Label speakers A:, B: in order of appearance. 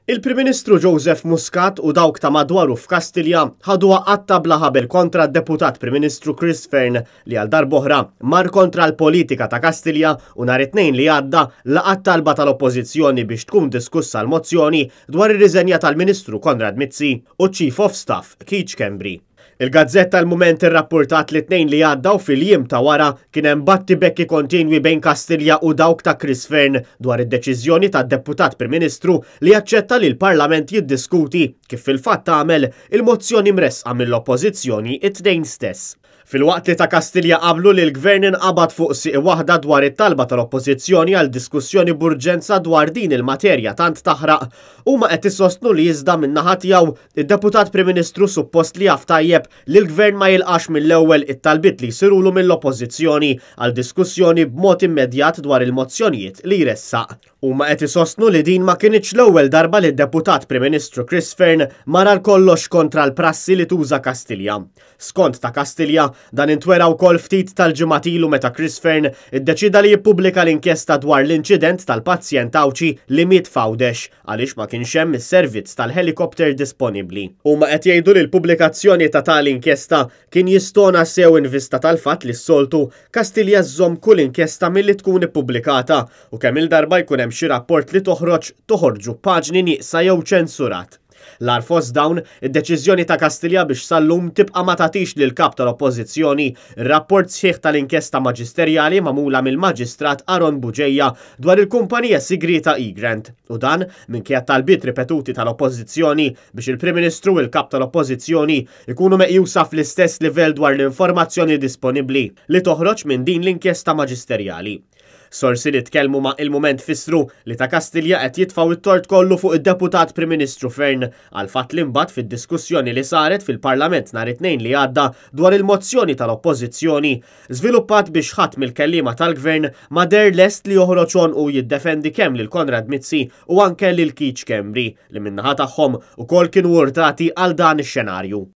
A: Il-Prim Ministru Joseph Muscat u dawk ta' madwaru f'Kastilja ħaduha qatta bla ħabel kontra d-Deputat Prim Ministru Chris Fearne li għal darb'oħra mar kontra l-politika ta' Kastilja u nhar it-Tnejn li għadda laqa' t-talba tal-Oppożizzjoni biex tkun diskussa l-mozzjoni dwar ir-riżenja tal-Ministru Konrad Mizzi u ċ-Chief of Staff Keith Schembri. Il-gazzetta Il-Mument irrappurtat li t-Tnejn li għadda u fil-jiem ta' wara kien hemm battibekki kontinwi bejn Kastilja u dawk ta' Chris Fearne dwar id-deċiżjoni tad-Deputat Prim Ministru li jaċċetta li l-Parlament jiddiskuti, kif fil-fatt għamel, il-mozzjoni mressqa mill-Oppożizzjoni t-Tnejn stess. Filwaqt li ta' Kastilja qablu li l-Gvern inqabad fuq sieq waħda dwar it-talba tal-Oppożizzjoni għal diskussjoni b'urġenza dwar din il-materja tant taħraq, huma qed isostnu li iżda min-naħa tiegħu Id-Deputat Prim Ministru suppost li jaf tajjeb li l-Gvern ma jilqax mill-ewwel it-talbiet li jsirulu mill-Oppożizzjoni għal diskussjoni b'mod immedjat dwar il-mozzjonijiet li jressaq. Huma qed isostnu li din ma kinitx l-ewwel darba li d-Deputat Prim Ministru Chris Fearne mar għal kollox kontra l-prassi li tuża Kastilja. Skont ta' Kastilja, dan intwera wkoll ftit tal-ġimgħat ilu meta Chris Fearne iddeċieda li jippubblika l-inkjesta dwar l-inċident tal-pazjent Għawdxi li miet f'Għawdex għaliex ma kienx hemm is-servizz tal-ħelikopter disponibbli. Huma qed jgħidu li l-pubblikazzjoni ta' tali inkjesta kien jistona sew in vista tal-fatt li s-soltu Kastilja żżomm kull inkjesta milli tkun ippubblikata u kemm-il darba jkun hemm xi rapport li toħroġ, toħorġu b'paġni nieqsa jew ċensurat. L-agħar fost dawn, id-deċiżjoni ta' Kastilja biex sal-lum tibqa' ma tagħtix lill-Kap tal-Oppożizzjoni r-rapport sħiħ tal-inkjesta maġisterjali magħmula mill-Maġistrat Aaron Bugeja dwar il-kumpanija sigrieta Egrant. U dan minkejja t-talbiet ripetuti tal-Oppożizzjoni biex il-Prim Ministru u l-Kap tal-Oppożizzjoni jkunu meqjusa fl-istess livell dwar l-informazzjoni disponibbli li toħroġ minn din l-inkjesta maġisterjali. Sorsi li tkellmu ma' Il-Mument fissru li ta' Kastilja qed jitfgħu t-tort kollu fuq id-Deputat Prim Ministru Fearne għall-fatt li mbagħad fid-diskussjoni li saret fil-Parlament nhar it-Tnejn li għadda dwar il-mozzjoni tal-Oppożizzjoni żviluppat biex ħadd mill-kelliema tal-Gvern ma deher lest li joħroġ għonqu jiddefendi kemm lil Konrad Mizzi u anke lil Keith Schembri li min-naħa tagħhom ukoll kienu urtati għal dan ix-xenarju.